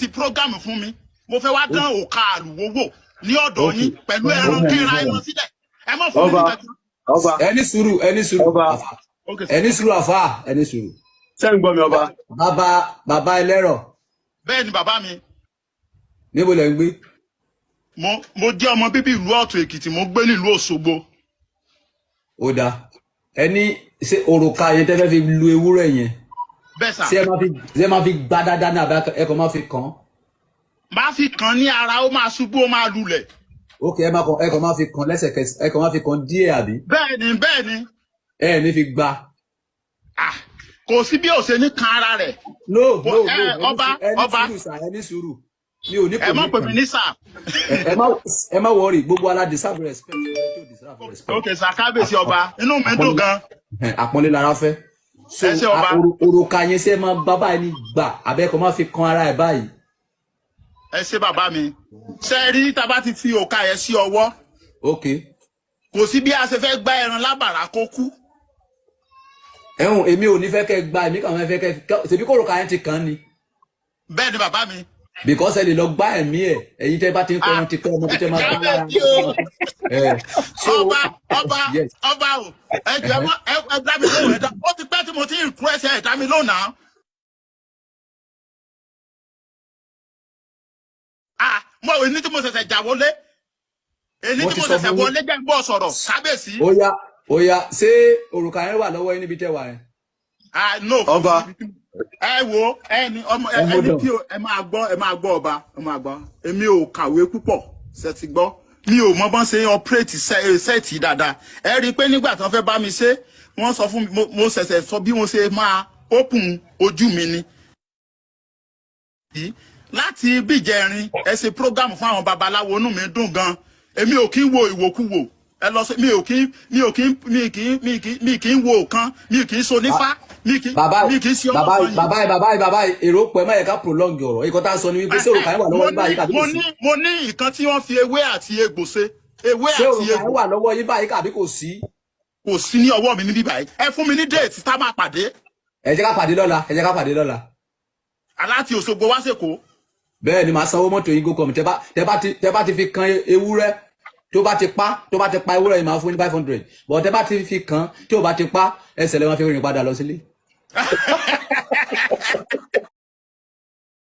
Program fún mi, mo fẹ́ wá dán òka àlùwò wò ní ọ̀dọ̀ yín pẹ̀lú ẹran kẹ́ra ẹran sílẹ̀. Ẹ má fún mi ní Ọba. kankan. Ọba. Ẹ ní sùúrù, ẹ ní sùúrù. Ọba. Àfà. Ok, sir. Ẹ ní sùúrù, àfà, ẹ ní sùúrù. Ṣé ń gbọ́ mi, ọba? Bàbá, bàbá ẹlẹ́rọ̀. Bẹ́ẹ̀ ni, bàbá mi. Níbo lẹ ń gbé? Mo jẹ́ ọmọ bíbí ìlú Ọ̀tún Èkìtì, mo gbé nílùú Òṣogbo. Ó dáa. Ẹ ní ṣé òrùka yẹn tẹ́ fẹ́ fi lu ewúrẹ́ yẹn, Bẹ́ẹ̀ sà. ṣé ẹ máa fi gbá dáadáa ní àbí ẹ kàn máa fi kàn án? Máa fi kàn ní ara, ó máa ṣubú, ó máa lulẹ̀. Ok, ẹ kàn máa fi kàn lẹ́sẹ̀kẹsẹ̀, ẹ kàn máa fi kàn díẹ̀, àbí? Bẹ́ẹ̀ ni, bẹ́ẹ̀ ni. Ẹ ní fi gbá? Ah, kò sí bí ó ṣe ní kan ara rẹ̀. No, no, no. Ẹ ní Ọba, ẹ ní ọba. sùúrù sà, ẹ ní sùúrù, mi ò ní Ẹ kò má ní pè mí kàn. ní sà. Ẹ má worry, gbogbo ala deserve respect, ẹ tó deserve respect. Ok sà, kábíyèsí ọba, inú mi dùn gan. Àpọ́nlé lára fẹ́. So Ẹ ṣé, ọba. Òrùka yẹn, ṣé ẹ máa bá báyìí ní gbà àbẹ́ kò máa fi kan ara ẹ̀ báyìí? Ẹ ṣé, bàbá mi. Ṣe rí, tá a bá ti fi òka yẹn sí ọwọ́, kò sí bí a ṣe fẹ́ gbá ẹran lábàrá kó kú. Ẹ̀hún, èmi ò ní fẹ́ kẹ́ gba, èmi kàn fẹ́ kẹ́ ṣèbí kó òrùka yẹn ti kàn án ni. Bẹ́ẹ̀ ni, bàbá mi. Because ẹ lè lọ gbá ẹ̀mí ẹ̀. Ẹ̀yin tẹ́ bá ti ń kọ́ ẹran ti kọ́ ọmọ bí tẹ́ máa gbá lára. Kábíyèsí o. Ẹ̀ so Ọba, ọba. Yes. Ọba o, ẹ jọ̀ọ́, ẹ mọ ẹ dá mi lóhùn. Ẹ dá, ó ti pẹ́ tí mo ti ń request, ẹ dá mi lóhùn náà. Ah, mo èyí tí mo ṣẹ̀ṣẹ̀ jà wọlé, èyí Mo tí ti mo sọ ṣẹ̀ṣẹ̀ fún yín. wọlé, jẹ́ ń bọ̀ sọ̀rọ̀, kábíyèsí. Ó yá, ó yá, ṣé òrùka yẹn wà lọ́wọ́ yín níbi tẹ́ wà yẹn? Ah, no. Ọba. Ẹ wo, ẹni ọmọ Ẹ hold ẹni on. tí o ẹ máa gbọ́, ẹ máa gbọ́, ọba, ẹ máa gbọ́. Èmi ò kàwé púpọ̀, ṣe ti gbọ́? Mi ò mọ bọ́n ṣe operate set dáadáa. Ẹ rí i pé nígbà tí wọ́n fẹ́ bá mi ṣe, wọ́n sọ fún mi, mo ṣẹ̀ṣẹ̀ sọ bí mo ṣe máa open ojú mi ni. Láti bíjẹrin, ẹ ṣe program fún àwọn babaláwo, inú mi dùn gan. Èmi ò kí ń wo ìwòkuwò. Ẹ lọ sí, mi ò kí mi ò kí mi kì í mi kì í mi kì í wo nǹkan, mi kì í so nífá, mi kì í Bàbá, mi kì í ṣe bàbá, ọlọ́sàn yìí. Bàbá yìí, bàbá yìí, bàbá yìí, èrò pọ̀, ẹ má yẹ ká prolong ọ̀rọ̀. Ìkọ́ tá a sọ ni wípé ṣé òrùka yẹn wà lọ́wọ́ Mo yín báyìí ní kàbí mo kò sí? ní mo ní nǹkan tí wọ́n fi ewé àti egbò ṣe, ewé Ṣé àti òrùka yẹn egbò. wà lọ́wọ́ yín báyìí kàbí kò sí? Kò sí ní ọwọ́ mi níbí báyìí. Ẹ fún mi ní date tá a máa pàdé. Ẹ jẹ́ ká pàdé lọ́la, ẹ jẹ́ ká pàdé lọ́la. Aláti Òṣogbo wá sèkó? Bẹ́ẹ̀ ni, màá sanwó mọ́tò yín gókòmù. Tẹ́ bá ti fi kan ewúrẹ́, tó bá ti pa, tó bá ti pa ewúrẹ́ yìí, màá fún yín 500, but tẹ́ bá ti fi kan, tí ò bá ti pa, ẹsẹ̀ lè máa fi rìn padà lọ sílé.